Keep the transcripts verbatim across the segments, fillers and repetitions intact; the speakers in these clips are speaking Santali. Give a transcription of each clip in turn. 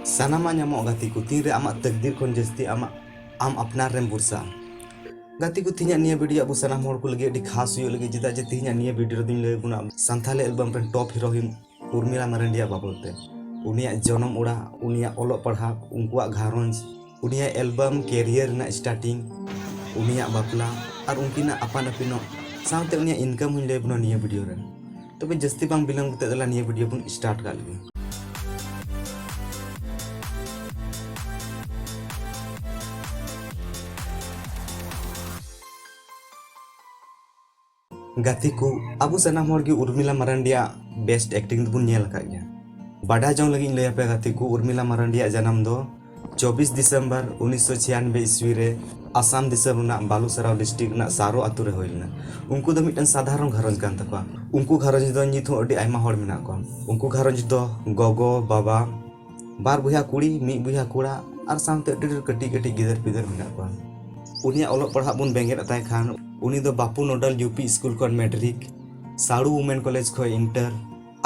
ᱥᱟᱱᱟᱢᱟᱜ ᱧᱟᱢᱚᱜ ᱜᱟᱛᱮ ᱠᱚ, ᱛᱤᱱᱨᱮ ᱟᱢᱟᱜ ᱛᱟᱠᱫᱤᱨ ᱠᱷᱚᱱ ᱡᱟᱹᱥᱛᱤ ᱟᱢᱟᱜ, ᱟᱢ ᱟᱯᱱᱟᱨ ᱨᱮᱢ ᱵᱷᱚᱨᱥᱟᱜᱼᱟ᱾ ᱜᱟᱛᱮ ᱠᱚ, ᱛᱮᱦᱮᱧᱟᱜ ᱱᱤᱭᱟᱹ ᱵᱷᱤᱰᱤᱭᱳ ᱟᱵᱚ ᱥᱟᱱᱟᱢ ᱦᱚᱲ ᱠᱚ ᱞᱟᱹᱜᱤᱫ ᱟᱹᱰᱤ ᱠᱷᱟᱥ ᱦᱩᱭᱩᱜ ᱞᱟᱹᱜᱤᱫ, ᱪᱮᱫᱟᱜ ᱡᱮ ᱛᱮᱦᱮᱧᱟᱜ ᱱᱤᱭᱟᱹ ᱵᱷᱤᱰᱤᱭᱳ ᱨᱮᱫᱚᱧ ᱞᱟᱹᱭ ᱟᱵᱚᱱᱟ ᱥᱟᱱᱛᱷᱟᱞᱤ ᱮᱞᱵᱟᱢ ᱨᱮᱱ ᱴᱚᱯ ᱦᱤᱨᱳᱭᱤᱱ ᱩᱨᱢᱤᱞᱟ ᱢᱟᱨᱟᱱᱰᱤᱭᱟᱜ ᱵᱟᱵᱚᱫ ᱛᱮ, ᱩᱱᱤᱭᱟᱜ ᱡᱚᱱᱚᱢ ᱚᱲᱟᱜ, ᱩᱱᱤᱭᱟᱜ ᱚᱞᱚᱜ ᱯᱟᱲᱦᱟᱜ, ᱩᱱᱠᱩᱣᱟᱜ ᱜᱷᱟᱨᱚᱸᱡᱽ, ᱩᱱᱤᱭᱟᱜ ᱮᱞᱵᱟᱢ ᱠᱮᱨᱤᱭᱟᱨ ᱨᱮᱱᱟᱜ ᱥᱴᱟᱨᱴᱤᱝ, ᱩᱱᱤᱭᱟᱜ ᱵᱟᱯᱞᱟ ᱟᱨ ᱩᱱᱠᱤᱱᱟᱜ ᱟᱯᱟᱱ ᱟᱹᱯᱤᱱᱚᱜ, ᱥᱟᱶᱛᱮ ᱩᱱᱤᱭᱟᱜ ᱤᱱᱠᱟᱢ ᱦᱚᱸᱧ ᱞᱟᱹᱭ ᱟᱵᱚᱱᱟ ᱱᱤᱭᱟᱹ ᱵᱷᱤᱰᱤᱭᱳ ᱨᱮ᱾ ᱛᱚᱵᱮ ᱡᱟᱹᱥᱛᱤ ᱵᱟᱝ ᱵᱤᱞᱚᱢ ᱠᱟᱛᱮ ᱫᱮᱞᱟ ᱱᱤᱭᱟᱹ ᱵᱷᱤᱰᱤᱭᱳ ᱵᱚᱱ ᱥᱴᱟᱨᱴ ᱠᱟᱜ ᱞᱮᱜᱮ᱾ ᱜᱟᱛᱮ ᱠᱚ, ᱟᱵᱚ ᱥᱟᱱᱟᱢ ᱦᱚᱲ ᱜᱮ ᱩᱨᱢᱤᱞᱟ ᱢᱟᱨᱟᱱᱰᱤᱭᱟᱜ ᱵᱮᱥᱴ ᱮᱠᱴᱤᱝ ᱫᱚᱵᱚᱱ ᱧᱮᱞ ᱟᱠᱟᱫ ᱜᱮᱭᱟ᱾ ᱵᱟᱰᱟᱭ ᱡᱚᱝ ᱞᱟᱹᱜᱤᱫ ᱤᱧ ᱞᱟᱹᱭ ᱟᱯᱮᱭᱟ ᱜᱟᱛᱮ ᱠᱚ, ᱩᱨᱢᱤᱞᱟ ᱢᱟᱨᱟᱱᱰᱤᱭᱟᱜ ᱡᱟᱱᱟᱢ ᱫᱚ ᱪᱚᱵᱵᱤᱥ ᱰᱤᱥᱮᱢᱵᱚᱨ ᱩᱱᱤᱥᱥᱚ ᱪᱷᱤᱭᱟᱱᱵᱵᱳᱭ ᱤᱥᱣᱤ ᱨᱮ ᱟᱥᱟᱢ ᱫᱤᱥᱚᱢ ᱨᱮᱱᱟᱜ ᱵᱟᱞᱩᱥᱟᱨᱟᱣ ᱰᱤᱥᱴᱨᱤᱠᱴ ᱨᱮᱱᱟᱜ ᱥᱟᱨᱳ ᱟᱛᱳ ᱨᱮ ᱦᱩᱭ ᱞᱮᱱᱟ᱾ ᱩᱱᱠᱩ ᱫᱚ ᱢᱤᱫᱴᱮᱱ ᱥᱟᱫᱷᱟᱨᱚᱱ ᱜᱷᱟᱨᱚᱸᱡᱽ ᱠᱟᱱ ᱛᱟᱠᱚᱣᱟ᱾ ᱩᱱᱠᱩ ᱜᱷᱟᱨᱚᱸᱡᱽ ᱫᱚ ᱱᱤᱛ ᱦᱚᱸ ᱟᱹᱰᱤ ᱟᱭᱢᱟ ᱦᱚᱲ ᱢᱮᱱᱟᱜ ᱠᱚᱣᱟ᱾ ᱩᱱᱠᱩ ᱜᱷᱟᱨᱚᱸᱡᱽ ᱫᱚ ᱜᱚᱜᱚ, ᱵᱟᱵᱟ, ᱵᱟᱨ ᱵᱚᱭᱦᱟ ᱠᱩᱲᱤ, ᱢᱤᱫ ᱵᱚᱭᱦᱟ ᱠᱚᱲᱟ ᱟᱨ ᱥᱟᱶᱛᱮ ᱟᱹᱰᱤ ᱰᱷᱮᱨ ᱠᱟᱹᱴᱤᱡ ᱠᱟᱹᱴᱤᱡ ᱜᱤᱫᱟᱹᱨ ᱯᱤᱫᱟᱹᱨ ᱢᱮᱱᱟᱜ ᱠᱚᱣᱟ᱾ ᱩᱱᱤᱭᱟᱜ ᱚᱞᱚᱜ ᱯᱟᱲᱦᱟᱜ ᱵᱚᱱ ᱵᱮᱸᱜᱮᱫ ᱟᱛᱟᱭ ᱠᱷᱟᱱ, ᱩᱱᱤ ᱫᱚ ᱵᱟᱯᱩ ᱱᱚᱰᱟᱞ ᱭᱩ ᱯᱤ ᱥᱠᱩᱞ ᱠᱷᱚᱱ ᱢᱮᱴᱨᱤᱠ, ᱥᱟᱲᱩ ᱣᱩᱢᱮᱱ ᱠᱚᱞᱮᱡᱽ ᱠᱷᱚᱱ ᱤᱱᱴᱟᱨ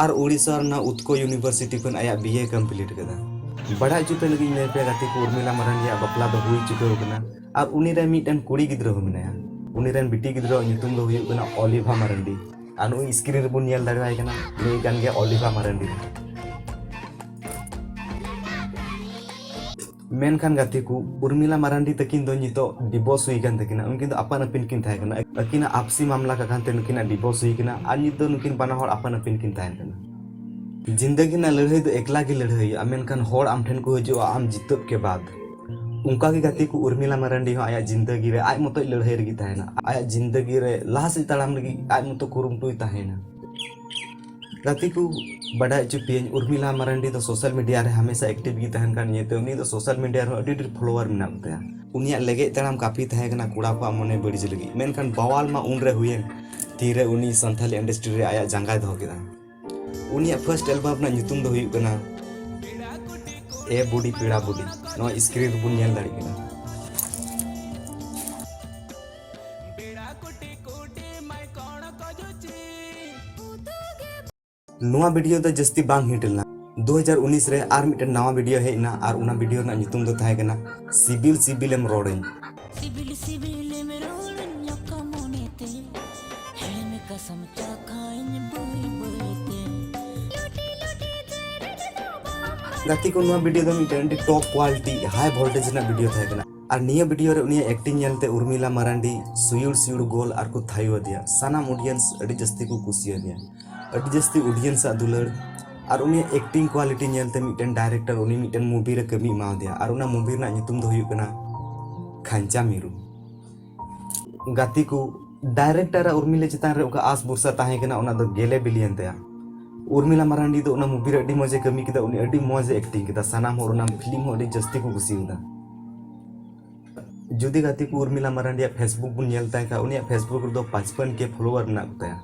ᱟᱨ ᱩᱲᱤᱥᱥᱟ ᱨᱮᱱᱟᱜ ᱩᱛᱠᱚᱞ ᱤᱭᱩᱱᱤᱵᱷᱟᱨᱥᱤᱴᱤ ᱠᱷᱚᱱ ᱟᱭᱟᱜ ᱵᱤ ᱮ ᱠᱚᱢᱯᱞᱤᱴ ᱠᱟᱫᱟ᱾ ᱵᱟᱲᱟᱭ ᱦᱚᱪᱚ ᱯᱮ ᱞᱟᱹᱜᱤᱫ ᱤᱧ ᱞᱟᱹᱭ ᱯᱮᱭᱟ ᱜᱟᱛᱮ ᱠᱚ, ᱩᱨᱢᱤᱞᱟ ᱢᱟᱨᱟᱱᱰᱤᱭᱟᱜ ᱵᱟᱯᱞᱟ ᱫᱚ ᱦᱩᱭ ᱪᱩᱠᱟᱹᱣ ᱠᱟᱱᱟ ᱟᱨ ᱩᱱᱤ ᱨᱮ ᱢᱤᱫᱴᱮᱱ ᱠᱩᱲᱤ ᱜᱤᱫᱽᱨᱟᱹ ᱦᱚᱸ ᱢᱮᱱᱟᱭᱟ᱾ ᱩᱱᱤ ᱨᱮᱱ ᱵᱤᱴᱤ ᱜᱤᱫᱽᱨᱟᱹᱣᱟᱜ ᱧᱩᱛᱩᱢ ᱫᱚ ᱦᱩᱭᱩᱜ ᱠᱟᱱᱟ ᱚᱞᱤᱵᱷᱟ ᱢᱟᱨᱟᱱᱰᱤ᱾ ᱟᱨ ᱱᱩᱭ ᱥᱠᱨᱤᱱ ᱨᱮᱵᱚᱱ ᱧᱮᱞ ᱫᱟᱲᱮᱣᱟᱭ ᱠᱟᱱᱟ, ᱱᱩᱭ ᱠᱟᱱ ᱜᱮᱭᱟ ᱚᱞᱤᱵᱷᱟ ᱢᱟᱨᱟᱱᱰᱤ᱾ ᱢᱮᱱᱠᱷᱟᱱ ᱜᱟᱛᱮ ᱠᱚ, ᱩᱨᱢᱤᱞᱟ ᱢᱟᱨᱟᱱᱰᱤ ᱛᱟᱹᱠᱤᱱ ᱫᱚ ᱱᱤᱛᱚᱜ ᱰᱤᱵᱳᱨᱥ ᱦᱩᱭ ᱠᱟᱱ ᱛᱟᱹᱠᱤᱱᱟ᱾ ᱩᱱᱠᱤᱱ ᱫᱚ ᱟᱯᱟᱱ ᱟᱹᱯᱤᱱ ᱠᱤᱱ ᱛᱟᱦᱮᱸ ᱠᱟᱱᱟ᱾ ᱟᱹᱠᱤᱱᱟᱜ ᱟᱯᱥᱤ ᱢᱟᱢᱞᱟ ᱠᱟᱠᱷᱟᱱ ᱛᱮ ᱱᱩᱠᱤᱱᱟᱜ ᱰᱤᱵᱳᱨᱥ ᱦᱩᱭ ᱠᱟᱱᱟ ᱟᱨ ᱱᱤᱛ ᱫᱚ ᱱᱩᱠᱤᱱ ᱵᱟᱱᱟ ᱦᱚᱲ ᱟᱯᱟᱱ ᱟᱹᱯᱤᱱ ᱠᱤᱱ ᱛᱟᱦᱮᱱ ᱠᱟᱱᱟ᱾ ᱡᱤᱱᱫᱟᱹᱜᱤ ᱨᱮᱱᱟᱜ ᱞᱟᱹᱲᱦᱟᱹᱭ ᱫᱚ ᱮᱠᱞᱟ ᱜᱮ ᱞᱟᱹᱲᱦᱟᱹᱭ ᱦᱩᱭᱩᱜᱼᱟ, ᱢᱮᱱᱠᱷᱟᱱ ᱦᱚᱲ ᱟᱢ ᱴᱷᱮᱱ ᱠᱚ ᱦᱤᱡᱩᱜᱼᱟ ᱟᱢ ᱡᱤᱛᱟᱹᱵ ᱠᱮ ᱵᱟᱫ᱾ ᱚᱱᱠᱟ ᱜᱮ ᱜᱟᱛᱮ ᱠᱚ, ᱩᱨᱢᱤᱞᱟ ᱢᱟᱨᱟᱱᱰᱤ ᱦᱚᱸ ᱟᱭᱟᱜ ᱡᱤᱱᱫᱟᱹᱜᱤ ᱨᱮ ᱟᱡ ᱢᱚᱛᱚᱡ ᱞᱟᱹᱲᱦᱟᱹᱭ ᱨᱮᱜᱮ ᱛᱟᱦᱮᱱᱟ᱾ ᱟᱭᱟᱜ ᱡᱤᱱᱫᱟᱹᱜᱤ ᱨᱮ ᱞᱟᱦᱟ ᱥᱮᱫ ᱛᱟᱲᱟᱢ ᱞᱟᱹᱜᱤᱫ ᱟᱡ ᱢᱚᱛᱚ ᱠᱩᱨᱩᱢᱩᱴᱩᱭ ᱛᱟᱦᱮᱱᱟ᱾ ᱜᱟᱛᱮ ᱠᱚ, ᱵᱟᱰᱟᱭ ᱦᱚᱪᱚ ᱯᱮᱭᱟᱹᱧ, ᱩᱨᱢᱤᱞᱟ ᱢᱟᱨᱟᱱᱰᱤ ᱫᱚ ᱥᱳᱥᱟᱞ ᱢᱤᱰᱤᱭᱟ ᱨᱮ ᱦᱟᱢᱮᱥᱟ ᱮᱠᱴᱤᱵᱷ ᱜᱮ ᱛᱟᱦᱮᱱ ᱠᱟᱱ ᱤᱭᱟᱹᱛᱮ ᱩᱱᱤ ᱫᱚ ᱥᱳᱥᱟᱞ ᱢᱤᱰᱤᱭᱟ ᱨᱮᱦᱚᱸ ᱟᱹᱰᱤ ᱰᱷᱮᱨ ᱯᱷᱚᱞᱳᱣᱟᱨ ᱢᱮᱱᱟᱜ ᱠᱚ ᱛᱟᱭᱟ᱾ ᱩᱱᱤᱭᱟᱜ ᱞᱮᱜᱮᱡ ᱛᱟᱲᱟᱢ ᱠᱟᱹᱯᱤ ᱛᱟᱦᱮᱸ ᱠᱟᱱᱟ ᱠᱚᱲᱟ ᱠᱚᱣᱟᱜ ᱢᱚᱱᱮ ᱵᱟᱹᱲᱤᱡ ᱞᱟᱹᱜᱤᱫ, ᱢᱮᱱᱠᱷᱟᱱ ᱵᱟᱣᱟᱞ ᱢᱟ ᱩᱱᱨᱮ ᱦᱩᱭᱮᱱ, ᱛᱤᱨᱮ ᱩᱱᱤ ᱥᱟᱱᱛᱷᱟᱞᱤ ᱤᱱᱰᱟᱥᱴᱨᱤ ᱨᱮ ᱟᱭᱟᱜ ᱡᱟᱸᱜᱟᱭ ᱫᱚᱦᱚ ᱠᱮᱫᱟ᱾ ᱩᱱᱤᱭᱟᱜ ᱯᱷᱟᱨᱥᱴ ᱮᱞᱵᱟᱢ ᱨᱮᱱᱟᱜ ᱧᱩᱛᱩᱢ ᱫᱚ ᱦᱩᱭᱩᱜ ᱠᱟᱱᱟ ᱮ ᱵᱩᱰᱤ ᱯᱮᱲᱟ ᱵᱩᱰᱤ᱾ ᱱᱚᱣᱟ ᱥᱠᱨᱤᱱ ᱨᱮᱵᱚᱱ ᱧᱮᱞ ᱫᱟᱲᱮᱭᱟᱜ ᱠᱟᱱᱟ᱾ ᱱᱚᱣᱟ ᱵᱷᱤᱰᱤᱭᱳ ᱫᱚ ᱡᱟᱹᱥᱛᱤ ᱵᱟᱝ ᱦᱤᱴ ᱞᱮᱱᱟ᱾ ᱫᱩ ᱦᱟᱡᱟᱨ ᱩᱱᱤᱥ ᱨᱮ ᱟᱨ ᱢᱤᱫᱴᱮᱱ ᱱᱟᱣᱟ ᱵᱷᱤᱰᱤᱭᱳ ᱦᱮᱡ ᱮᱱᱟ, ᱟᱨ ᱚᱱᱟ ᱵᱷᱤᱰᱤᱭᱳ ᱨᱮᱱᱟᱜ ᱧᱩᱛᱩᱢ ᱫᱚ ᱛᱟᱦᱮᱸ ᱠᱟᱱᱟ ᱥᱤᱵᱤᱞ ᱥᱤᱵᱤᱞᱮᱢ ᱨᱚᱲᱟᱹᱧ᱾ ᱥᱤᱵᱤᱞ ᱥᱤᱵᱤᱞᱮᱢ ᱨᱚᱲᱟᱹᱧ ᱚᱠᱟ ᱢᱚᱱᱮᱛᱮ, ᱦᱮᱲᱮᱢ ᱠᱟᱥᱟᱢ ᱪᱟᱠᱷᱟᱧ ᱵᱟᱹᱭ ᱵᱟᱹᱭᱛᱮ᱾ ᱜᱟᱛᱮ ᱠᱚ, ᱱᱚᱣᱟ ᱵᱷᱤᱰᱤᱭᱳ ᱫᱚ ᱢᱤᱫᱴᱮᱱ ᱟᱹᱰᱤ ᱴᱚᱯ ᱠᱣᱟᱞᱤᱴᱤ, ᱦᱟᱭ ᱵᱷᱳᱞᱴᱮᱡᱽ ᱨᱮᱱᱟᱜ ᱵᱷᱤᱰᱤᱭᱳ ᱛᱟᱦᱮᱸ ᱠᱟᱱᱟ᱾ ᱟᱨ ᱱᱤᱭᱟᱹ ᱵᱷᱤᱰᱤᱭᱳ ᱨᱮ ᱩᱱᱤᱭᱟᱜ ᱮᱠᱴᱤᱝ ᱧᱮᱞᱛᱮ ᱩᱨᱢᱤᱞᱟ ᱢᱟᱨᱟᱱᱰᱤ ᱥᱩᱭᱩᱲ ᱥᱩᱭᱩᱲ ᱜᱳᱞ ᱟᱨ ᱠᱚ ᱛᱷᱟᱭᱚ ᱟᱫᱮᱭᱟ᱾ ᱥᱟᱱᱟᱢ ᱚᱰᱤᱭᱮᱱᱥ ᱟᱹᱰᱤ ᱡᱟᱹᱥᱛᱤ ᱠᱚ ᱠᱩᱥᱤᱭᱟᱫᱮᱭᱟ, ᱟᱹᱰᱤ ᱡᱟᱹᱥᱛᱤ ᱚᱰᱤᱭᱮᱱᱥ ᱟᱜ ᱫᱩᱞᱟᱹᱲ᱾ ᱟᱨ ᱩᱱᱤᱭᱟᱜ ᱮᱠᱴᱤᱝ ᱠᱣᱟᱞᱤᱴᱤ ᱧᱮᱞᱛᱮ ᱢᱤᱫᱴᱮᱱ ᱰᱟᱭᱨᱮᱠᱴᱚᱨ ᱩᱱᱤ ᱢᱤᱫᱴᱮᱱ ᱢᱩᱵᱷᱤ ᱨᱮ ᱠᱟᱹᱢᱤ ᱮᱢᱟᱣᱟᱫᱮᱭᱟ, ᱟᱨ ᱚᱱᱟ ᱢᱩᱵᱷᱤ ᱨᱮᱱᱟᱜ ᱧᱩᱛᱩᱢ ᱫᱚ ᱦᱩᱭᱩᱜ ᱠᱟᱱᱟ ᱠᱷᱟᱧᱪᱟ ᱢᱤᱨᱩ᱾ ᱜᱟᱛᱮ ᱠᱚ, ᱰᱟᱭᱨᱮᱠᱴᱚᱨ ᱟᱜ ᱩᱨᱢᱤᱞᱟ ᱪᱮᱛᱟᱱ ᱨᱮ ᱚᱠᱟ ᱟᱥ ᱵᱷᱚᱨᱥᱟ ᱛᱟᱦᱮᱸ ᱠᱟᱱᱟ, ᱚᱱᱟ ᱫᱚ ᱜᱮᱞᱮ ᱵᱤᱞᱤᱭᱮᱱ ᱛᱟᱭᱟ᱾ ᱩᱨᱢᱤᱞᱟ ᱢᱟᱨᱟᱱᱰᱤ ᱫᱚ ᱚᱱᱟ ᱢᱩᱵᱷᱤ ᱨᱮ ᱟᱹᱰᱤ ᱢᱚᱡᱽ ᱮ ᱠᱟᱹᱢᱤ ᱠᱮᱫᱟ, ᱩᱱᱤ ᱟᱹᱰᱤ ᱢᱚᱡᱽ ᱮ ᱮᱠᱴᱤᱝ ᱠᱮᱫᱟ, ᱥᱟᱱᱟᱢ ᱦᱚᱲ ᱚᱱᱟ ᱯᱷᱤᱞᱢ ᱦᱚᱸ ᱟᱹᱰᱤ ᱡᱟᱹᱥᱛᱤ ᱠᱚ ᱠᱩᱥᱤᱭᱟᱫᱟ᱾ ᱡᱩᱫᱤ ᱜᱟᱛᱮ ᱠᱚ ᱩᱨᱢᱤᱞᱟ ᱢᱟᱨᱟᱱᱰᱤᱭᱟᱜ Facebook ᱵᱚᱱ ᱧᱮᱞ ᱛᱟᱭ ᱠᱷᱟᱱ, ᱩᱱᱤᱭᱟᱜ Facebook ᱨᱮᱫᱚ ᱯᱟᱸᱪᱯᱟᱱ ᱠᱮ ᱯᱷᱚᱞᱳᱣᱟᱨ ᱢᱮᱱᱟᱜ ᱠᱚᱛᱟᱭᱟ᱾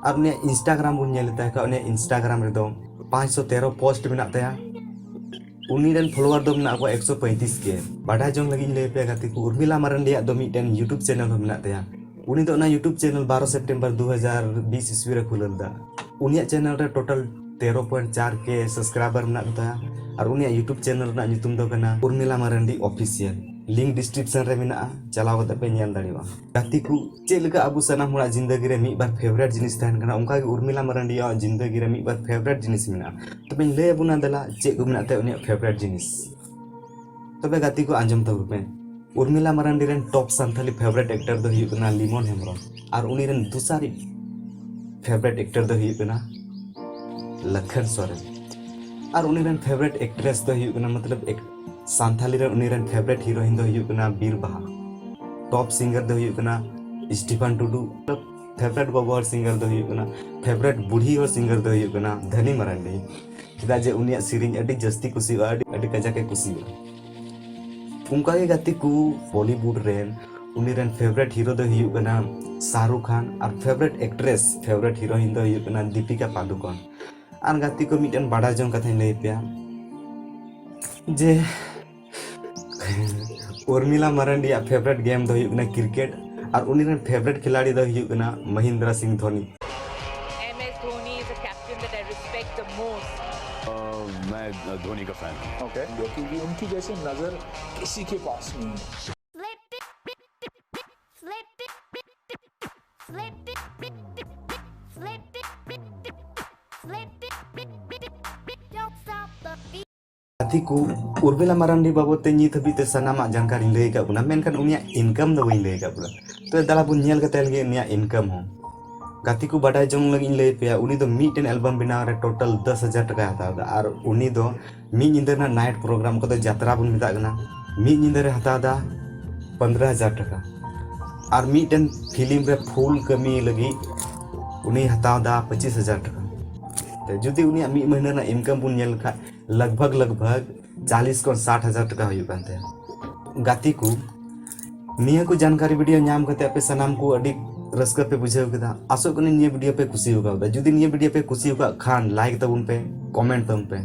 ᱟᱨ ᱩᱱᱤᱭᱟᱜ Instagram ᱵᱚᱱ ᱧᱮᱞ ᱛᱟᱭ ᱠᱷᱟᱱ, ᱩᱱᱤᱭᱟᱜ Instagram ᱨᱮᱫᱚ ᱯᱟᱸᱪᱥᱚ ᱛᱮᱨᱚ ᱯᱳᱥᱴ ᱢᱮᱱᱟᱜ ᱛᱟᱭᱟ᱾ ᱩᱱᱤ ᱨᱮᱱ ᱯᱷᱚᱞᱳᱣᱟᱨ ᱫᱚ ᱢᱮᱱᱟᱜ ᱠᱚᱣᱟ ᱮᱠᱥᱚ ᱯᱚᱸᱭᱛᱨᱤᱥ ᱠᱮ᱾ ᱵᱟᱰᱟᱭ ᱡᱚᱝ ᱞᱟᱹᱜᱤᱫ ᱤᱧ ᱞᱟᱹᱭ ᱟᱯᱮᱭᱟ ᱜᱟᱛᱮ ᱠᱚ, ᱩᱨᱢᱤᱞᱟ ᱢᱟᱨᱟᱱᱰᱤᱭᱟᱜ ᱫᱚ ᱢᱤᱫᱴᱮᱱ YouTube ᱪᱮᱱᱮᱞ ᱦᱚᱸ ᱢᱮᱱᱟᱜ ᱛᱟᱭᱟ᱾ ᱩᱱᱤ ᱫᱚ ᱚᱱᱟ YouTube ᱪᱮᱱᱮᱞ ᱵᱟᱨᱚ ᱥᱮᱯᱴᱮᱢᱵᱚᱨ ᱫᱩ ᱦᱟᱡᱟᱨ ᱵᱤᱥ ᱤᱥᱣᱤ ᱨᱮ ᱠᱷᱩᱞᱟᱹᱣ ᱞᱮᱫᱟ᱾ ᱩᱱᱤᱭᱟᱜ ᱪᱮᱱᱮᱞ ᱨᱮ ᱴᱳᱴᱟᱞ ᱛᱮᱨᱚ ᱯᱚᱭᱮᱱᱴ ᱪᱟᱨ ᱠᱮ ᱥᱟᱵᱥᱠᱨᱟᱭᱵᱟᱨ ᱢᱮᱱᱟᱜ ᱠᱚ ᱛᱟᱭᱟ᱾ ᱟᱨ ᱩᱱᱤᱭᱟᱜ YouTube ᱪᱮᱱᱮᱞ ᱨᱮᱱᱟᱜ ᱧᱩᱛᱩᱢ ᱫᱚ ᱠᱟᱱᱟ ᱩᱨᱢᱤᱞᱟ ᱢᱟᱨᱟᱱᱰᱤ ᱚᱯᱷᱤᱥᱤᱭᱟᱞ᱾ ᱞᱤᱝᱠ ᱰᱤᱥᱠᱨᱤᱯᱥᱚᱱ ᱨᱮ ᱢᱮᱱᱟᱜᱼᱟ, ᱪᱟᱞᱟᱣ ᱠᱟᱛᱮ ᱯᱮ ᱧᱮᱞ ᱫᱟᱲᱮᱭᱟᱜᱼᱟ᱾ ᱜᱟᱛᱮ ᱠᱚ, ᱪᱮᱫ ᱞᱮᱠᱟ ᱟᱵᱚ ᱥᱟᱱᱟᱢ ᱦᱚᱲᱟᱜ ᱡᱤᱱᱫᱟᱹᱜᱤ ᱨᱮ ᱢᱤᱫ ᱵᱟᱨ ᱯᱷᱮᱵᱟᱨᱮᱴ ᱡᱤᱱᱤᱥ ᱛᱟᱦᱮᱱ ᱠᱟᱱᱟ, ᱚᱱᱠᱟ ᱜᱮ ᱩᱨᱢᱤᱞᱟ ᱢᱟᱨᱟᱱᱰᱤᱭᱟᱜ ᱡᱤᱱᱫᱟᱹᱜᱤ ᱨᱮ ᱢᱤᱫ ᱵᱟᱨ ᱯᱷᱮᱵᱟᱨᱮᱴ ᱡᱤᱱᱤᱥ ᱢᱮᱱᱟᱜᱼᱟ᱾ ᱛᱚᱵᱮᱧ ᱞᱟᱹᱭ ᱟᱵᱚᱱᱟ, ᱫᱮᱞᱟ ᱪᱮᱫ ᱠᱚ ᱢᱮᱱᱟᱜ ᱛᱟᱭᱟ ᱩᱱᱤᱭᱟᱜ ᱯᱷᱮᱵᱟᱨᱮᱴ ᱡᱤᱱᱤᱥ᱾ ᱛᱚᱵᱮ ᱜᱟᱛᱮ ᱠᱚ, ᱟᱸᱡᱚᱢ ᱛᱟᱵᱚᱱ ᱯᱮ᱾ ᱩᱨᱢᱤᱞᱟ ᱢᱟᱨᱟᱱᱰᱤ ᱨᱮᱱ ᱴᱚᱯ ᱥᱟᱱᱛᱷᱟᱞᱤ ᱯᱷᱮᱵᱟᱨᱮᱴ ᱮᱠᱴᱚᱨ ᱫᱚ ᱦᱩᱭᱩᱜ ᱠᱟᱱᱟ ᱞᱤᱢᱚᱱ ᱦᱮᱢᱵᱨᱚᱢ, ᱟᱨ ᱩᱱᱤ ᱨᱮᱱ ᱫᱚᱥᱟᱨᱤᱡ ᱯᱷᱮᱵᱟᱨᱮᱴ ᱮᱠᱴᱚᱨ ᱫᱚ ᱦᱩᱭᱩᱜ ᱠᱟᱱᱟ ᱞᱟᱠᱷᱟᱱ ᱥᱚᱨᱮᱱ, ᱟᱨ ᱩᱱᱤ ᱨᱮᱱ ᱯᱷᱮᱵᱟᱨᱮᱴ ᱮᱠᱴᱨᱮᱥ ᱫᱚ ᱦᱩᱭᱩᱜ ᱠᱟᱱᱟ, ᱢᱚᱛᱞᱚᱵ, ᱮᱠ-, ᱥᱟᱱᱛᱷᱟᱞᱤ ᱨᱮ ᱩᱱᱤ ᱨᱮᱱ ᱯᱷᱮᱵᱟᱨᱮᱴ ᱦᱤᱨᱳᱭᱤᱱ ᱫᱚ ᱦᱩᱭᱩᱜ ᱠᱟᱱᱟ ᱵᱤᱨ ᱵᱟᱦᱟ᱾ ᱴᱚᱯ ᱥᱤᱝᱜᱟᱨ ᱫᱚ ᱦᱩᱭᱩᱜ ᱠᱟᱱᱟ ᱥᱴᱤᱯᱷᱟᱱ ᱴᱩᱰᱩ᱾ ᱯᱷᱮᱵᱟᱨᱮᱴ ᱜᱚᱜᱚ ᱦᱚᱲ ᱥᱤᱝᱜᱟᱨ ᱫᱚ ᱦᱩᱭᱩᱜ ᱠᱟᱱᱟ, ᱯᱷᱮᱵᱟᱨᱮᱴ ᱵᱩᱲᱦᱤ ᱦᱚᱲ ᱥᱤᱝᱜᱟᱨ ᱫᱚ ᱦᱩᱭᱩᱜ ᱠᱟᱱᱟ ᱫᱷᱟᱹᱱᱤ ᱢᱟᱨᱟᱱᱰᱤ᱾ ᱪᱮᱫᱟᱜ ᱡᱮ ᱩᱱᱤᱭᱟᱜ ᱥᱮᱨᱮᱧ ᱟᱹᱰᱤ ᱡᱟᱹᱥᱛᱤ ᱠᱩᱥᱤᱣᱟᱜᱼᱟ, ᱟᱹᱰᱤ, ᱟᱹᱰᱤ ᱠᱟᱡᱟᱠ ᱮ ᱠᱩᱥᱤᱣᱟᱜᱼᱟ᱾ ᱚᱱᱠᱟ ᱜᱮ ᱜᱟᱛᱮ ᱠᱚ, ᱵᱚᱞᱤᱣᱩᱰ ᱨᱮᱱ ᱩᱱᱤ ᱨᱮᱱ ᱯᱷᱮᱵᱟᱨᱮᱴ ᱦᱤᱨᱳ ᱫᱚᱭ ᱦᱩᱭᱩᱜ ᱠᱟᱱᱟ ᱥᱟᱦᱨᱩᱠ ᱠᱷᱟᱱ, ᱟᱨ ᱯᱷᱮᱵᱟᱨᱮᱴ ᱮᱠᱴᱨᱮᱥ, ᱯᱷᱮᱵᱟᱨᱮᱴ ᱦᱤᱨᱳᱭᱤᱱ ᱫᱚ ᱦᱩᱭᱩᱜ ᱠᱟᱱᱟ ᱫᱤᱯᱤᱠᱟ ᱯᱟᱫᱩᱠᱚᱱ᱾ ᱟᱨ ᱜᱟᱛᱮ ᱠᱚ, ᱢᱤᱫᱴᱮᱱ ᱵᱟᱰᱟᱭ ᱡᱚᱝ ᱠᱟᱛᱷᱟᱧ ᱞᱟᱹᱭ ᱟᱯᱮᱭᱟ ᱡᱮ ᱩᱨᱢᱤᱞᱟ ᱢᱟᱨᱟᱱᱰᱤᱭᱟᱜ ᱯᱷᱮᱵᱟᱨᱮᱴ ᱜᱮᱢ ᱫᱚ ᱦᱩᱭᱩᱜ ᱠᱟᱱᱟ ᱠᱨᱤᱠᱮᱴ, ᱟᱨ ᱩᱱᱤ ᱨᱮᱱ ᱯᱷᱮᱵᱟᱨᱮᱴ ᱠᱷᱤᱞᱟᱲᱤ ᱫᱚ ᱦᱩᱭᱩᱜ ᱠᱟᱱᱟ Mahindra Singh Dhoni. M S Dhoni is a captain that I respect the most. Dhoni का फैन हूँ। ओके। क्योंकि उनकी जैसी नजर किसी के पास नहीं है। Flip it, flip it, flip it, flip it, flip it, flip it, flip it, flip it, don't stop the beat. ᱜᱟᱛᱮ ᱠᱚ, ᱩᱨᱢᱤᱞᱟ ᱢᱟᱨᱟᱱᱰᱤ ᱵᱟᱵᱚᱫ ᱛᱮ ᱱᱤᱛ ᱦᱟᱹᱵᱤᱡ ᱛᱮ ᱥᱟᱱᱟᱢᱟᱜ ᱡᱟᱱᱠᱟᱨᱤᱧ ᱞᱟᱹᱭ ᱟᱠᱟᱫ ᱵᱚᱱᱟ, ᱢᱮᱱᱠᱷᱟᱱ ᱩᱱᱤᱭᱟᱜ ᱤᱱᱠᱟᱢ ᱫᱚ ᱵᱟᱹᱧ ᱞᱟᱹᱭ ᱟᱠᱟᱫ ᱵᱚᱱᱟ᱾ ᱛᱚ ᱫᱮᱞᱟ ᱵᱚᱱ ᱧᱮᱞ ᱠᱟᱛᱮ ᱞᱮᱜᱮ ᱩᱱᱤᱭᱟᱜ ᱤᱱᱠᱟᱢ ᱦᱚᱸ᱾ ᱜᱟᱛᱮ ᱠᱚ, ᱵᱟᱰᱟᱭ ᱡᱚᱝ ᱞᱟᱹᱜᱤᱫ ᱤᱧ ᱞᱟᱹᱭ ᱯᱮᱭᱟ, ᱩᱱᱤ ᱫᱚ ᱢᱤᱫᱴᱮᱱ ᱮᱞᱵᱟᱢ ᱵᱮᱱᱟᱣ ᱨᱮ ᱴᱳᱴᱟᱞ ᱫᱚᱥ ᱦᱟᱡᱟᱨ ᱴᱟᱠᱟᱭ ᱦᱟᱛᱟᱣ ᱮᱫᱟ, ᱟᱨ ᱩᱱᱤ ᱫᱚ ᱢᱤᱫ ᱧᱤᱫᱟᱹ ᱨᱮᱱᱟᱜ ᱱᱟᱭᱤᱴ ᱯᱨᱳᱜᱨᱟᱢ, ᱚᱠᱟ ᱫᱚ ᱡᱟᱛᱨᱟ ᱵᱚᱱ ᱢᱮᱛᱟᱜ ᱠᱟᱱᱟ, ᱢᱤᱫ ᱧᱤᱫᱟᱹ ᱨᱮ ᱦᱟᱛᱟᱣ ᱮᱫᱟ ᱯᱚᱱᱫᱽᱨᱚ ᱦᱟᱡᱟᱨ ᱴᱟᱠᱟ, ᱟᱨ ᱢᱤᱫᱴᱮᱱ ᱯᱷᱤᱞᱢ ᱨᱮ ᱯᱷᱩᱞ ᱠᱟᱹᱢᱤ ᱞᱟᱹᱜᱤᱫ ᱩᱱᱤ ᱦᱟᱛᱟᱣ ᱮᱫᱟ ᱯᱚᱸᱪᱤᱥ ᱦᱟᱡᱟᱨ ᱴᱟᱠᱟ᱾ ᱛᱚ ᱡᱩᱫᱤ ᱩᱱᱤᱭᱟᱜ ᱢᱤᱫ ᱢᱟᱹᱦᱱᱟᱹ ᱨᱮᱱᱟᱜ ᱤᱱᱠᱟᱢ ᱵᱚᱱ ᱧᱮᱞ ᱞᱮᱠᱷᱟᱡ, ᱞᱟᱜᱽ ᱵᱷᱟᱜᱽ ᱞᱟᱜᱽ ᱵᱷᱟᱜᱽ ᱪᱟᱞᱤᱥ ᱠᱷᱚᱱ ᱥᱟᱴ ᱦᱟᱡᱟᱨ ᱴᱟᱠᱟ ᱦᱩᱭᱩᱜ ᱠᱟᱱ ᱛᱟᱭᱟ᱾ ᱜᱟᱛᱮ ᱠᱚ, ᱱᱤᱭᱟᱹ ᱠᱚ ᱡᱟᱱᱠᱟᱨᱤ ᱵᱷᱤᱰᱤᱭᱳ ᱧᱟᱢ ᱠᱟᱛᱮ ᱟᱯᱮ ᱥᱟᱱᱟᱢ ᱠᱚ ᱟᱹᱰᱤ ᱨᱟᱹᱥᱠᱟᱹ ᱯᱮ ᱵᱩᱡᱷᱟᱹᱣ ᱠᱮᱫᱟ᱾ ᱟᱥᱚᱜ ᱠᱟᱹᱱᱟᱹᱧ ᱱᱤᱭᱟᱹ ᱵᱷᱤᱰᱤᱭᱳ ᱯᱮ ᱠᱩᱥᱤ ᱟᱠᱟᱣᱫᱟ᱾ ᱡᱩᱫᱤ ᱱᱤᱭᱟᱹ ᱵᱷᱤᱰᱤᱭᱳ ᱯᱮ ᱠᱩᱥᱤ ᱟᱠᱟᱫ ᱠᱷᱟᱱ, ᱞᱟᱭᱤᱠ ᱛᱟᱵᱚᱱ ᱯᱮ, ᱠᱚᱢᱮᱱᱴ ᱛᱟᱵᱚᱱ ᱯᱮ᱾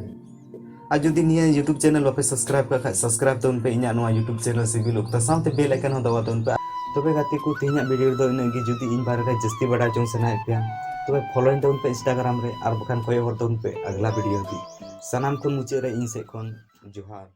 ᱟᱨ ᱡᱩᱫᱤ ᱱᱤᱭᱟᱹ YouTube ᱪᱮᱱᱮᱞ ᱵᱟᱯᱮ ᱥᱟᱵᱥᱠᱨᱟᱭᱤᱵ ᱠᱟᱜ ᱠᱷᱟᱡ, ᱥᱟᱵᱥᱠᱨᱟᱭᱤᱵ ᱛᱟᱵᱚᱱ ᱯᱮ ᱤᱧᱟᱹᱜ ᱱᱚᱣᱟ YouTube ᱪᱮᱱᱮᱞ ᱥᱤᱵᱤᱞ ᱚᱠᱛᱟ ᱥᱟᱶᱛᱮ ᱵᱮᱞ ᱟᱭᱠᱚᱱ ᱦᱚᱸ ᱫᱟᱵᱟᱣ ᱛᱟᱵᱚᱱ ᱯᱮ᱾ ᱛᱚᱵᱮ ᱜᱟᱛᱮ ᱠᱚ, ᱛᱮᱦᱮᱧᱟᱜ ᱵᱷᱤᱰᱤᱭᱳ ᱨᱮᱫᱚ ᱤᱱᱟᱹᱜ ᱜᱮ᱾ ᱡᱩᱫᱤ ᱤᱧ ᱵᱟᱨᱮ ᱨᱮ ᱡᱟᱹᱥᱛᱤ ᱵᱟᱰᱟᱭ ᱡᱚᱝ ᱥᱟᱱᱟᱭᱮᱫ ᱯᱮᱭᱟ, ᱛᱚᱵᱮ ᱯᱷᱚᱞᱳᱭᱤᱧ ᱛᱟᱵᱚᱱ ᱯᱮ Instagram ᱨᱮ, ᱟᱨ ᱵᱟᱠᱷᱟᱱ ᱠᱚᱭᱚᱜ ᱦᱚᱨ ᱛᱟᱵᱚᱱ ᱯᱮ ᱟᱜᱽᱞᱟ ᱵᱷᱤᱰᱤᱭᱳ ᱦᱟᱹᱵᱤᱡ᱾ ᱥᱟᱱᱟᱢ ᱠᱷᱚᱱ ᱢᱩᱪᱟᱹᱫ ᱨᱮ ᱤᱧ ᱥᱮᱫ ᱠᱷᱚᱱ ᱡᱚᱦᱟᱨ᱾